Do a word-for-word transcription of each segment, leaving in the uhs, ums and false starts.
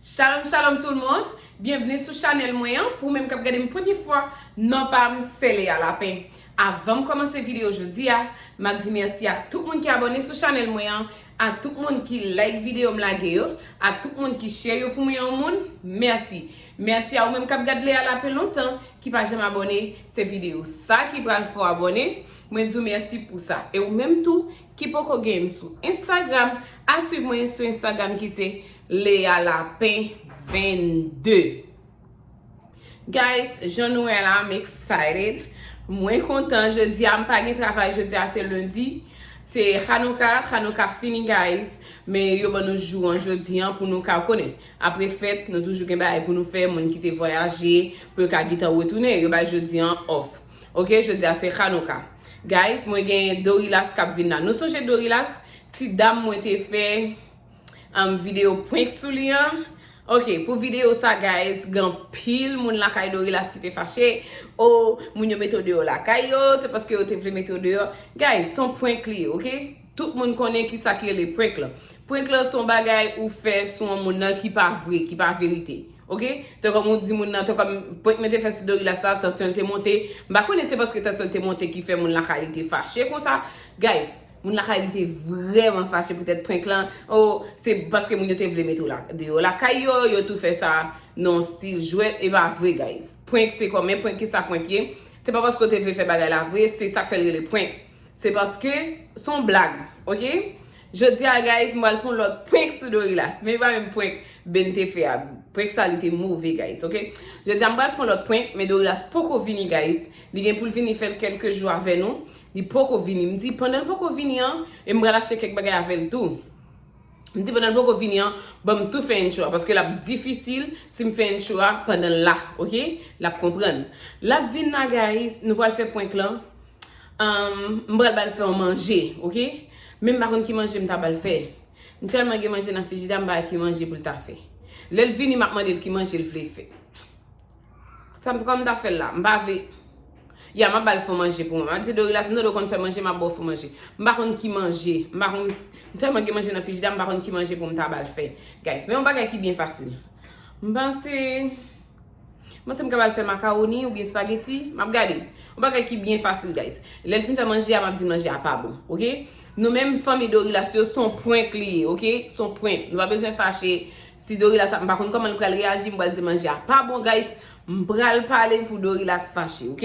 Shalom, shalom tout le monde. Byenvni sou chanèl mwen an. Pou ou menm k ap gade m premye fwa, non pa m se Lea Lapin. Avan m kòmanse videyo jodi a, m ap di mèsi a tout moun ki abòne sou chanèl mwen an, a tout moun ki like videyo m lage yo, a tout moun ki share yo pou mwen yon moun, mèsi. Mèsi a ou menm k ap gad Lea Lapin lontan, ki pa janm abòne, se videyo sa ki pral fè w abòne. Mwen di w mèsi pou sa. E ou menm tou, ki poko gen m sou Instagram, al swiv mwen sou Instagram ki se Lea Lapin vennde. Guys, jan nou wè la, I'm excited. Mwen kontan jodi a, m pa gen travay jodi a, se lendi. Se Chanouka, Chanouka fini, guys. Men yo ban nou jou an jodi an pou nou ka konnen. Apre fèt, nou toujou gen bagay pou nou fè, moun ki te vwayaje, pou yo ka gentan retounen. Yo bay jodi an off. Ok, jodi a se Chanouka. Guys, mwen gen Dorilas k ap vin la. Nou sonje Dorilas, ti dam mwen te fè um, videyo prank sou li an. Ok, pou videyo sa, guys, gen anpil moun lakay Dorilas ki te fache. Oh, moun yo mete w deyò lakay yo, se paske yo te vle mete w deyò. Guys, se yon prank li ye, ok? Tout moun konnen ki sa ki rele prank lan. Prank lan se yon bagay ou fè sou yon moun nan ki pa vre, ki pa verite. Ok? Tankou ou di moun nan, tankou prank mwen te fè sou Dorilas la, tansyon l te monte. M pa konnen se paske tansyon l te monte ki fè moun lakay li te fache konsa. Guys, moun lakay li te vrèman fache poutèt prank lan. Oh, se paske moun yo te vle mete w la, deyò lakay yo, yo tou fè sa nan yon stil jwèt, e pa vre, guys. Prank se kòman, prank ki sa prank ye? Se pa paske w te vle fè bagay la vre, se sa k fè l rele prank. Se paske se yon blag, ok? Jodi a, guys, m pral fè yon lòt prank sou Dorilas. Men e pa menm prank Ben te fè a. Prank sa, li te move, guys, ok? Jodi a, m pral fè yon lòt prank, men Dorilas poko vini, guys. Li gen pou l vini fè l kèlke jou avè nou. Li poko vini. M di, pandan l poko vini an, e m pral achte kèk bagay avè l tou. M di, pandan l poko vini an, ban m tou fè intro a, paske l ap difisil si m fè intro a pandan l la, ok? L ap konprann. L ap vin la, guys, nou pral fè prank lan. Um, m pral ba l fè yon manje, ok? Men m pa konn ki manje m ta ba l fè. M tèlman gen manje nan frijida, m pa wè ki manje pou l ta fè. Lè l vini, m ap mande l ki manje l vle fè. Sa m, kòman m ta fè l la? M pa vle. Ya, m ap ba l fè yon manje pou mwen. M ap di Dorilas, m tande w konn fè manje, m ap ba w fè yon manje. M pa konn ki manje. M pa konn, m tèlman gen manje nan frijida, m pa konn ki manje pou m ta ba l fè. Guys, men yon bagay ki byen fasil. M panse, Mwen se m ka ba l fè makawoni oubyen espageti, m ap gade. Yon bagay ki byen fasil, guys. Lè l fin fè manje a, m ap di l manje a pa bon, ok? Nou menm fanmi Dorilas yo, se yon prank li ye, ok? Se yon prank. Nou pa bezwen fache. Si Dorilas ap, m pa konn kòman l pral reyaji, m pral di l manje a pa bon, guys. M pral pale pou Dorilas fache, ok?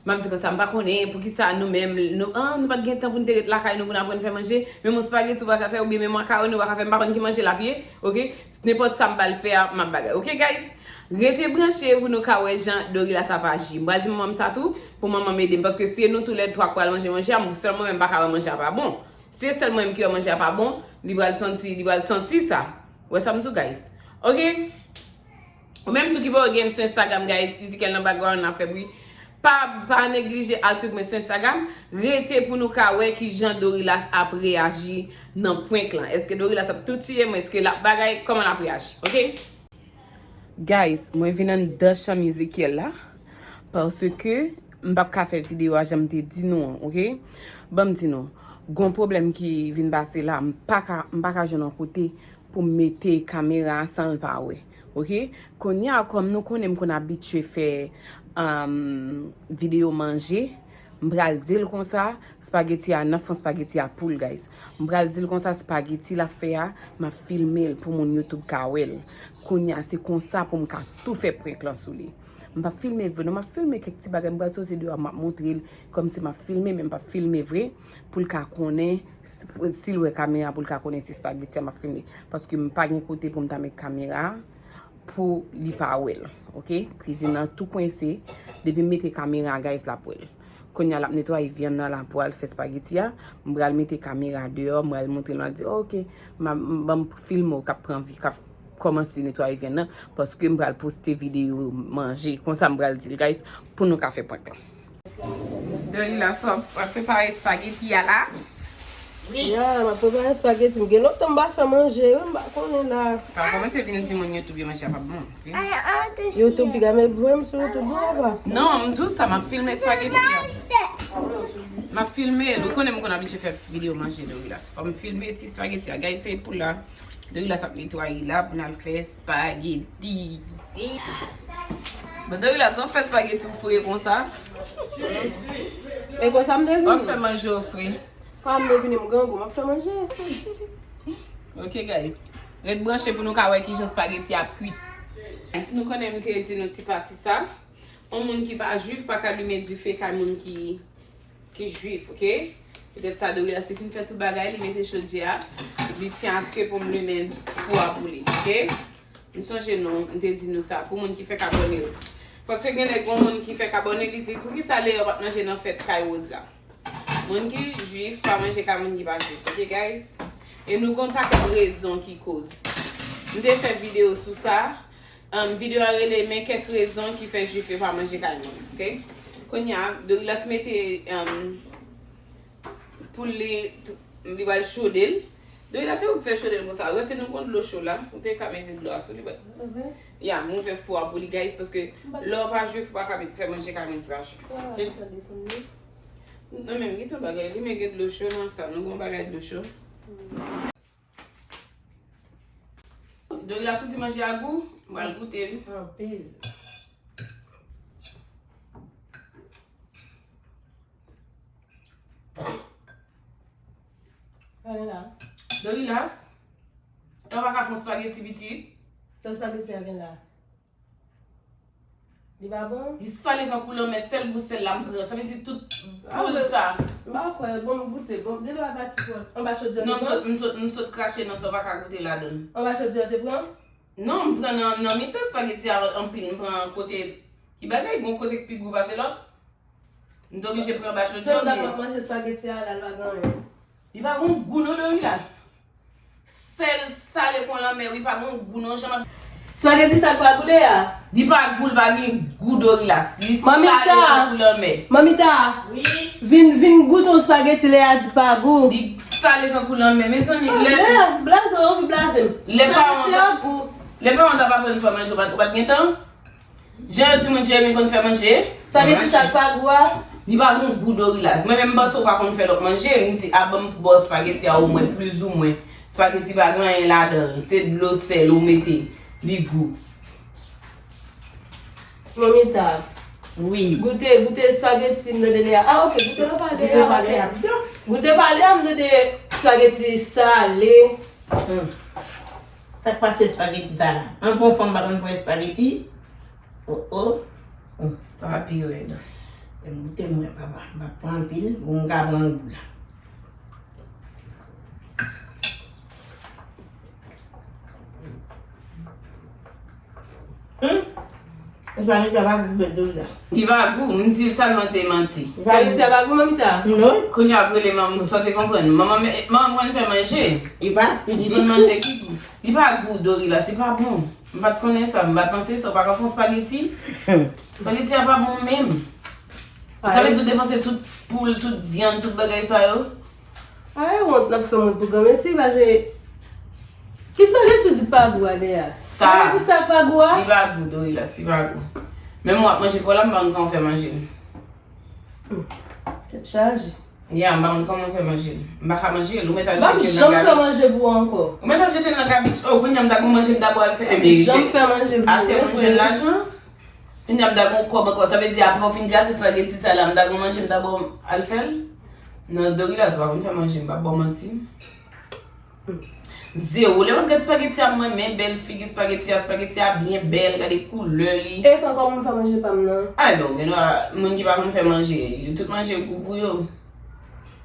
M ap di konsa, m pa konnen poukisa nou menm, nou, ah, nou pa t gen tan pou n te ret lakay nou pou n aprann fè manje. Menm yon espageti ou pa ka fè, oubyen menm makawoni ou pa ka fè, m pa konn ki manje l ap ye, ok? Nenpòt sa m ba l fè a, m ap bagay. Ok, guys? Rete branche pou nou ka wè jan Dorilas ap aji. M pral di manman m sa tou, pou manman m ede m. Paske si e nou toulètwa k pral manje manje a, m, sèl mwen menm m pa ka wè manje a pa bon. Si e sèl mwen menm ki wè manje a pa bon, li pral santi, li pral santi sa. Wè sa m di w, guys? Ok? Ou menm tou ki poko gen m sou Instagram, guys, Ezekiel nan background nan fè bri. Pa, pa neglije al swiv mwen sou Instagram. Rete pou nou ka wè kijan Dorilas ap reyaji nan prank lan. Èske Dorilas ap tou tiye m? Èske l ap bagay? Kòman l ap reyaji? Ok? Guys, mwen vin anndan chanm Ezekiel la. Paske m p ap ka fè videyo a jan m te di nou an, ok? Ban m di nou. Gon pwoblèm ki vin pase la, m pa ka, m pa ka jwenn yon kote pou m mete kamera a san l pa wè. Ok? Kounye a, kòm nou konnen m konn abitye fè, um, videyo manje, m pral di l konsa, espageti a, n ap fè yon espageti a pou l, guys. M pral di l konsa, espageti l ap fè a, m ap filme l pou moun YouTube ka wè l. Kounye a, se konsa pou m ka tou fè prank lan sou li. M p ap filme vre, non, m ap filme kèk ti bagay, m pral soti deyò, m ap montre l, kòmsi m ap filme, men m p ap filme vre, pou l ka konnen, si, si l wè kamera, pou l ka konnen se espageti a m ap filme. Paske m pa gen kote pou m ta met kamera a, pou li pa wè l, ok? Kwizin nan tou kwense, depi m mete kamera a, guys, l ap wè l. Kounye a, l ap netwaye vyann nan la pou al fè espageti a, m pral mete kamera deyò, m pral montre l, m pral di, ok, m a, m, ban m filme w k ap pran vi, k ap kòmanse netwaye vyann nan, paske m pral poste videyo manje. Konsa m pral di l, guys, pou nou ka fè prank lan. Dorilas, w ap, w ap prepare espageti a la? Ya, m ap prepare espageti. M gen lontan m pa fè manje, wi, m pa konnen la. Pa kòmanse vin di moun YouTube yo manje a pa bon, ok? YouTube piga, men vre m sou YouTube, wi, papa. Non, m di w sa, m ap filme espageti a. M ap filme, nou konnen m konn abitye fè videyo manje Dorilas. Fò m filme ti spageti a. Guys, se pou la. Dorilas ap netwaye la pou n al fè spageti. Bon, Dorilas, w ap fè spageti w fre konsa? E konsa m te vini. W ap fè manje w fre. Pa m te vini m grangou, m ap fè manje. Ok, guys. Ret branche pou nou ka wè kijan spageti ap kwit. Si nou konnen m te di nou ti pati sa. Yon moun ki pa jwif pa ka limen dife kay moun ki, ki jwif, ok? Petèt sa Dorilas te fin fè tout bagay, li mete chodyè a, li tyen aske pou m limen fou a pou li, ok? M sonje non, m te di nou sa, pou moun ki fèk abòne yo. Paske gen lè gen moun ki fèk abòne, li di, "Poukisa Lea pa t manje nan fèt kay Rose la?" Moun ki jwif pa manje kay moun ki pa jwif, ok, guys? E nou gen yon pakèt rezon ki koz. M te fè videyo sou sa. Um, videyo a rele Men kèk rezon ki fè jwif yo pa manje kay moun, ok? Kounye a, Dorilas mete, um, pou li, li pral chode l. Dorilas, se ou ki fè chode l konsa. Ou wè, se nou konn dlo cho la. Ou te ka mete dlo a sou li, but, ya, m ouvè fou a pou li, guys, paske lè w pa jwif, ou pa ka fè manje kay moun ki pa jwif, ok? Non, men, gen tan bagay li, men gen dlo cho nan sa. Nou gen bagay dlo cho. Dorilas, ou di manje a gou? M pral goute l. Anpil. Gade la. Dorilas, e w pa ka fè yon spageti pitit? Sa spageti a gen la? Li pa bon? Li sale tankou lanmè, sèl gou sèl la m pran. Sa vle di tout poul sa. M pa kwè, bon, m goute. Bon, de lwa pati pran. Anba chodyè. Non, m sot, m sot, m sot krache nan sa, w pa ka goute ladan l. Anba chodyè te pran? Non, m pran nan, nan mitan spageti a anpil. M pran kote, ki bagay, gon kote k pi gou pase lòt. M te oblije pran anba chodyè. Pandan w ap manje spageti a la, l pa gen anyen. Li pa gon gou non, Dorilas. Sèl sale kon lanmè, wi, pa gon gou non, jan m ap. Spageti sa k pa gou Lea? Li pa gou, li pa gen gou, Dorilas. Li sale tankou lanmè. Mamita, vin, vin goute yon spageti Lea di pa gou. Li sale tankou lanmè, mezanmi. Lea, blaze, w anvi blaze m. Spageti a gou. Lè paran t ap aprann fè manje, ou pa t, ou pa t gen tan? Jan yo di moun Jeremi konn fè manje. Spageti sa k pa gou a? Li pa gon gou, Dorilas. Mwen menm m panse ou pa konn fè lòt manje. M di, a, ban m ba w spageti a omwen, plizoumwen. Spageti pa gen anyen ladan l. Se dlo sèl ou mete. Li gou. Mamita. Wi. Goute, goute spageti m tande Lea. A, ok, goute pa Lea. Goute pa Lea, m tande spageti sale. Hmm. Sa k pase espageti sa la? An bon fanm pa konn fè espageti? Oh, oh. Hmm. Sa va pi rèd. Tèm goute mwen, papa. M pa pran anpil, pou m ka pran gou la. Hmm? Espageti a pa gou vre tou sa. Li pa gou, m di l sèlman se manti. Espageti a pa gou, Mamita? Non. Kounye a ap rele manman, sa w te konprann. Manman, manman konn fè manje. Li pa, li konn manje ki gou. Li pa gou, Dorilas, li pa bon. M pa t konnen sa, m pa t panse sa, ou pa ka fè yon spageti. Spageti a pa bon menm. Sa vle di ou depanse tout poul, tout vyann, tout bagay sa yo. Ay, wont n ap fè moun pou granmesi, paske ki spageti ou di pa gou a Lea? Sa. Spageti sa pa gou a? Li pa gou, Dorilas, li pa gou. Menm mwen ap manje pou la, m pa konn kòman fè manje. Hmm. Tèt chaje. Ya, m pa konn kòman fè manje. M pa ka manje l. Ou mèt al jete l nan gabich. M p ap janm fè manje pou ou ankò. Ou mèt al jete l nan gabich. Oh, kounye a m ta gon manje m ta ba w al fè. M p ap janm fè manje pou ou. Atè manje l lajan. Kounye a m ta gon kòb ankò. Sa vle di apre w fin gate spageti sa la, m ta gon manje m ta ba w al fè l. Non, Dorilas, ou pa konn fè manje, m p ap ba w manti. Zewo. Lè w ap gade spageti a, mwen renmen bèl figi spageti a. Spageti a byen bèl, gade koulè li. E kankan moun fè manje pa m nan. Ay, bon, gen dwa moun ki pa konn fè manje, yo tout manje gou pou yo.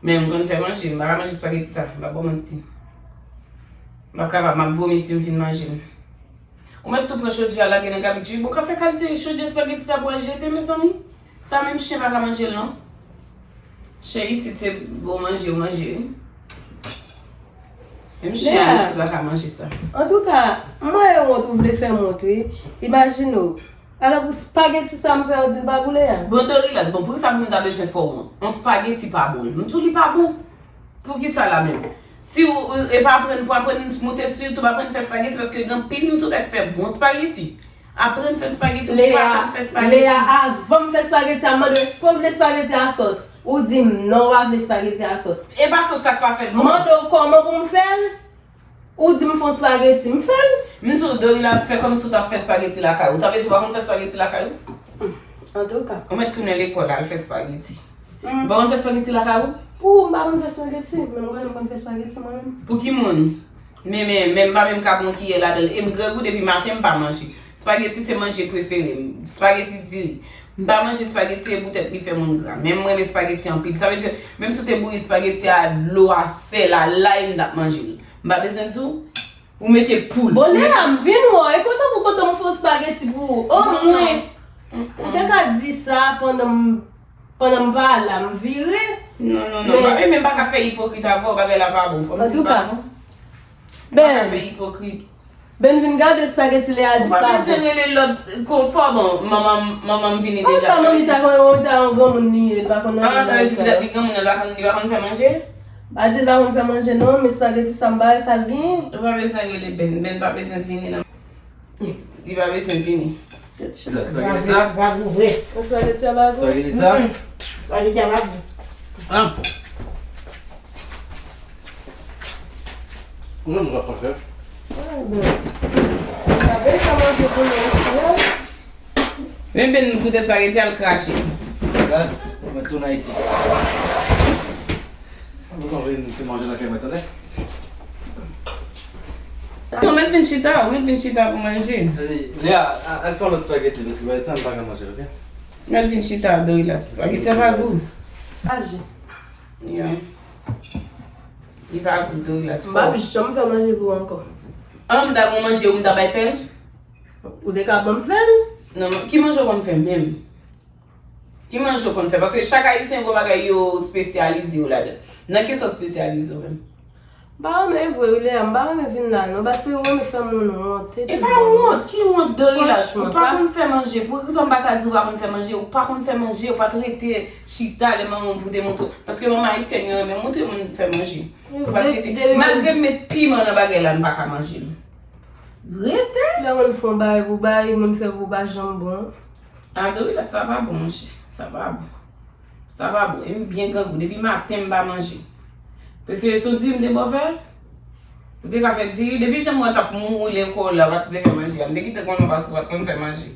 Men m konn fè manje, m pa ka manje spageti sa, m pa ba w manti. M pa kapab, m ap vomi si m fin manje l. Ou mèt tou pran chodyè a lage nan kabich wi. Bon, k ap fè kalite chodyè spageti sa pou al jete, mezanmi? Sa menm chen pa ka manje l non. Chen isit se bon manje yo manje wi. Menm chen Ayiti pa ka manje sa. Antouka, m wè e wont ou vle fè m wont wi. Imajine w. Alò pou spageti sa m fè ou di l pa gou Lea? Bon, Dorilas, bon, poukisa pou m ta bezwen fè w wont? Yon spageti pa bon. M di w li pa bon. Poukisa la menm? Si w, w, e pa aprann pou aprann moute sou YouTube, aprann fè spageti, paske gen anpil youtubè k fè bon spageti. Aprann fè espageti, ou pa konn fè espageti. Lea, avan m fè espageti a, m mande w, èske w vle espageti a sòs? Ou di m non, w pa vle espageti a sòs. E pa sòs sa k pa fè l bon. M mande w kòman pou m fè l, ou di m fè yon espageti, m fè l. M di w, Dorilas, fè kòmsi w t ap fè espageti lakay ou. Sa vle di w pa konn fè espageti lakay ou? Antouka. Ou mèt tounen lekòl al fè espageti. Ou pa konn fè espageti lakay ou? Pou m pa konn fè espageti, men mwen menm m konn fè espageti mwen menm. Pou ki moun? Men, men, men m pa menm ka pran kiyè ladan l. E m grangou depi maten m pa manje. Espageti se manje prefere m. Espageti diri. M pa manje espageti e poutèt li fè moun gra. Men m renmen espageti anpil. Sa vle di, menm si w te bouyi espageti a, dlo a, sèl a, lay, m t ap manje l. M pa bezwen di w, ou mete poul. Bon, Lea, m vin wè w. E kontan pou kontan m fè yon espageti pou ou. Omwen, ou te ka di sa pandan m Pandan m pa la, m vire. Non, non, non. Men, men m pa ka fè ipokrit avè w, bagay la pa bon. Fò m di l pa bon. M pa ka fè ipokrit. Ben, ben vin gade espageti Lea di pa bon. Ou pa bezwen rele lòt konfò, bon, manman, manman m vini deja. Sa manmi sa konn, ou ta yon granmoun li ye, li pa konn nan bagay sa. Sa vle di li granmoun nan, li pa konn, li pa konn fè manje? Pa di l pa konn fè manje non, men espageti sa m pa wè sa l genyen. Ou pa bezwen rele Ben, Ben pa bezwen vini nan Li pa bezwen vini. Espageti sa? Bagou vre. Espageti a bagou. Espageti sa? Mm-mm. Espageti a bagou. Ah. Ou menm ou pa fè. Ah, bon. Sa vle sa manje pou nou isi a. Men Ben goute espageti a, l krache. Gaz, mwen tounen Ayiti. Mwen konn vin fè manje nan kay mwen, tande? Non, mèt vin chita, mèt vin chita pou manje. Vas-y, Lea, a- al fè yon lòt espageti, paske bagay sa m pa ka manje, ok? Mèt vin chita, Dorilas. Espageti a pa gou. Manje. Yeah. Li pa gou, Dorilas. M pa janm fè manje pou ou ankò. An, m ta gon manje ou m ta bay fè l? Ou te ka ban m fè l? Non, non. Ki manje ou konn fè menm? Ki manje ou konn fè? Paske chak ayisyen gen bagay yo espesyalize yo ladan. Nan kisa w espesyalize w menm? M pa renmen vre wi, Lea, m pa renmen vin la non, paske ou renmen fè moun wont. E pa wont, ki wont, Dorilas? Ou pa konn fè manje. Pou ki rezon m pa ka di ou pa konn fè manje? Ou pa konn fè manje, ou pa t rete chita lè manman w te montre w. Paske manman ayisyèn yo renmen montre moun fè manje. Ou pa t rete. Malgre m met piman nan bagay la, m pa ka manje l. Rete. Lè moun fè yon bagay pou bay, moun fè pou pa janm bon. A, Dorilas, sa pa bon, monchè. Sa pa bon. Sa pa bon. E m byen grangou. Depi maten, m pa manje. Prefere se yon diri m te ba w fè? Ou te ka fè diri. Depi jan m wè w t ap mouri lenkò la, ou pa t vle fè manje a. M te kite konnen w paske ou pa t konn fè manje.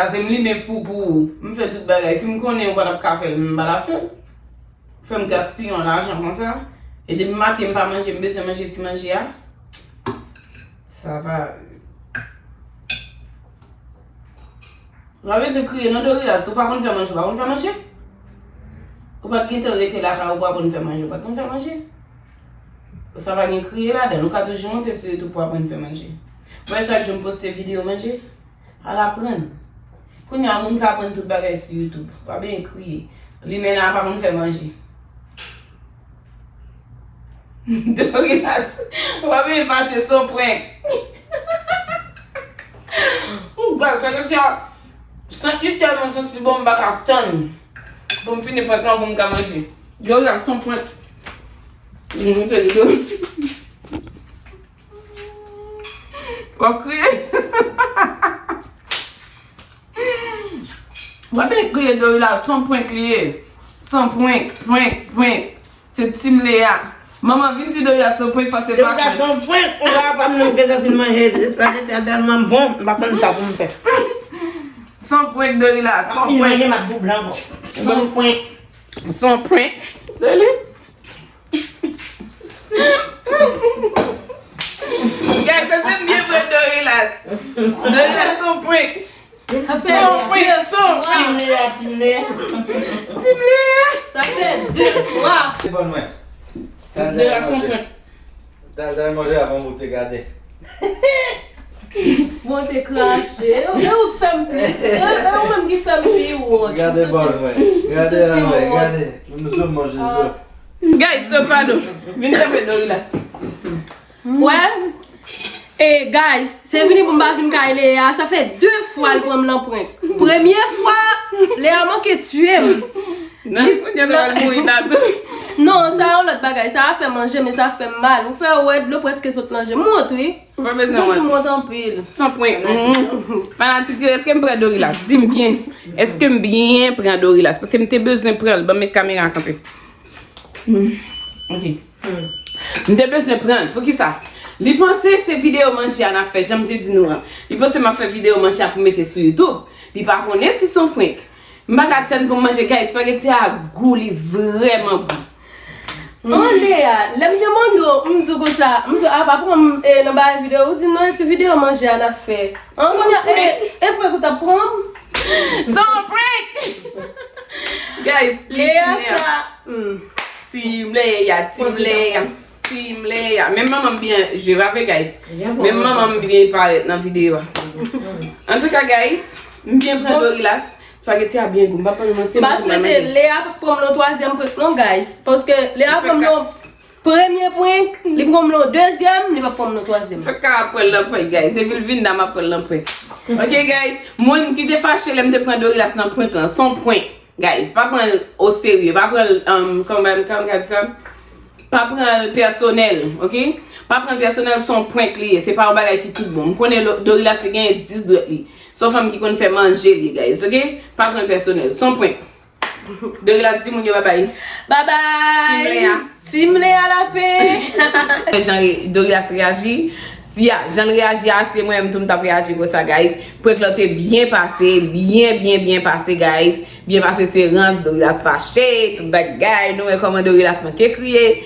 Ase m limen fou pou ou. M fè tout bagay. Si m konnen ou pa t ap ka fè l, m pa t ap fè l. Fè m gaspiye yon lajan konsa. E depi maten m pa manje, m bezwen manje ti manje a. Sa pa. Ou pa bezwen kriye non, Dorilas. Ou pa konn fè manje, ou pa konn fè manje? Ou pa t gentan rete lakay ou pou aprann fè manje, ou pa t konn fè manje? Sa pa gen kriye ladan l, ou ka toujou monte sou YouTube pou aprann fè manje. Mwen chak jou m poste videyo manje. Al aprann. Kounye a, moun ka aprann tout bagay sou YouTube. Pa bezwen kriye. Limena pa konn fè manje. Dorilas, pa bezwen fache, se yon prank. Ou gad, sa, sa, sa, li tèlman santi bon, m pa ka tann pou m fini prank lan pou m ka manje. Dorilas, se yon prank. M te di Dorilas. W ap kriye. W ap kriye, Dorilas, se yon prank li ye. Se yon prank, prank, prank. Se Team Lea. Manman vin di Dorilas se yon prank, pase pa prank. Dorilas se yon prank, ou pa pa menm gentan fin manje. Espageti a tèlman bon, m pa konn sa pou m fè. Se yon prank, Dorilas, se yon prank. M ap fin manje, m ap double ankò. Se yon prank. Se yon prank. Deli. Guys, sa se byen vre Dorilas. Dorilas se yon prank. Se yon prank, se yon prank. Team Lea, Team Lea. Team Lea. Sa fè de fwa. Se bon mwen. Dorilas se yon prank. Tal, tal manje avan mwen te gade. Bon, te krache. E ou k fè m plis. E, e ou menm ki fè m pi wont. Gade bòl mwen. Gade anlè, gade. Nou sou manje zo. Guys, so padon. Vin kanpe Dorilas. Wè? E, guys, se vini pou m pa vin kay Lea. Sa fè de fwa l pran m nan prank. Premye fwa, Lea manke tiye m. Nan, kounye a l al mouri nan tou. Non, sa yon lòt bagay. Sa afè manje, men sa fè m mal. Ou fè wè dlo prèske sot nan je m. M wont, wi. Ou pa bezwen wont. Santi m wont anpil. San prank. Fanatik yo, èske m pran Dorilas? Di m byen. Èske m byen pran Dorilas? Paske m te bezwen pran l. Ban m met kamera a kanpe. Hmm. Ok. M te bezwen pran l. Poukisa? Li panse se videyo manje a n ap fè, jan m te di nou an. Li panse m ap fè videyo manje a pou mete sou YouTube. Li pa konnen si se yon prank. M pa ka tann pou m manje, guys. Espageti a gou, li vrèman gou. An, Lea, lè m te mande w, m di w konsa, m di w, a, pa pran m, e, nan bagay videyo, ou di non, e ti videyo manje a n ap fè. An, kounye a, e, e prank ou t ap pran m? Se yon prank! Guys, Lea sa, hmm. Team Lea, Team Lea, Team Lea. Menm manman m byen jwe, pa vre, guys? Menm manman m byen parèt nan videyo a. Antouka, guys, m byen pran Dorilas. Espageti a byen gou. M pa pale manti, m pa swete Lea p ap pran m nan twazyèm prank non, guys. Paske Lea pran m nan premye prank, li pran m nan dezyèm, li p ap pran m nan twazyèm. Fèk ka ap pran l nan prank, guys. Epi l vin la, m ap pran l nan prank. Ok, guys. Moun ki te fache lè m te pran Dorilas nan prank lan. Se yon prank, guys. Pa pran l o serye. Pa pran l, um, kòman, kòman ka di sa? Pa pran l pèsonèl, ok? Pa pran l pèsonèl, se yon prank li ye. Se pa yon bagay ki tout bon. M konnen lo-, Dorilas li genyen dis dwèt li. Se yon fanm ki konn fè manje li, guys, ok? Pa pran l pèsonèl. Se yon prank. Dorilas di moun yo babay. Babay! Team Lea. Team Lea la pen. Jan re-, Dorilas reyaji. Si a, jan l reyaji a, se mwen menm tou m t ap reyaji konsa, guys. Prank lan te byen pase, byen, byen, byen pase, guys. Byen pase se rans, Dorilas fache, tout bagay. Nou wè kòman Dorilas manke kriye.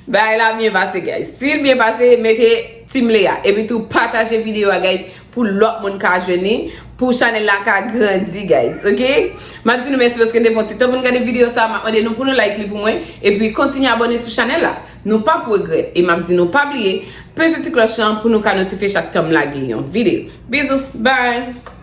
Bagay la byen pase, guys. Si l byen pase, mete Team Lea. Epi tou, pataje videyo a, guys, pou lòt moun ka jwenn li, pou chanèl la ka grandi, guys, ok? M ap di nou mèsi paske n te pran ti tan pou n gade videyo sa. M ap mande nou pou nou like li pou mwen, epi kontinye abòne sou chanèl la. Nou p ap regrèt. E m ap di nou pa bliye, peze ti klòch lan pou nou ka notifye chak tan m lage yon videyo. Bizou, bye!